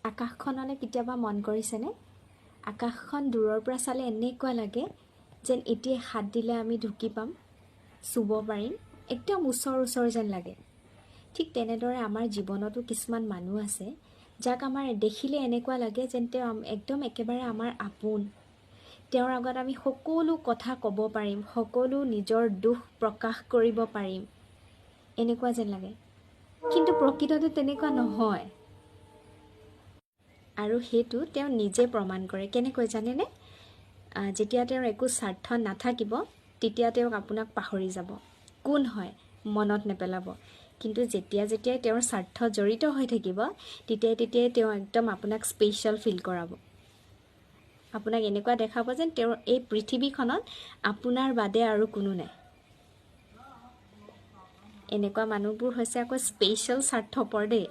আকাশখনলৈ কেতিয়াবা মন কৰিছেনে? আকাশখন দূৰৰ পৰা চালে এনেকুৱা লাগে যেন এতিয়াই হাত দিলে আমি ঢুকি পাম, চুব পাৰিম, একদম ওচৰ ওচৰ যেন লাগে। ঠিক তেনেদৰে আমাৰ জীৱনতো কিছুমান মানুহ আছে যাক আমাৰ দেখিলে এনেকুৱা লাগে যেন তেওঁ একদম একেবাৰে আমাৰ আপোন, তেওঁৰ আগত আমি সকলো কথা ক'ব পাৰিম, সকলো নিজৰ দুখ প্ৰকাশ কৰিব পাৰিম, এনেকুৱা যেন লাগে। কিন্তু প্ৰকৃততে তেনেকুৱা নহয়। আৰু সেইটো তেওঁ নিজে প্ৰমাণ কৰে। কেনেকৈ জানেনে? যেতিয়া তেওঁৰ একো স্বাৰ্থ নাথাকিব তেতিয়া তেওঁক আপোনাক পাহৰি যাব, কোন হয় মনত নেপেলাব। কিন্তু যেতিয়া যেতিয়াই তেওঁৰ স্বাৰ্থ জড়িত হৈ থাকিব তেতিয়াই তেতিয়াই তেওঁ একদম আপোনাক স্পেচিয়েল ফিল কৰাব, আপোনাক এনেকুৱা দেখাব যেন তেওঁৰ এই পৃথিৱীখনত আপোনাৰ বাদে আৰু কোনো নাই। এনেকুৱা মানুহবোৰ হৈছে আকৌ স্পেচিয়েল স্বাৰ্থপৰ দেই।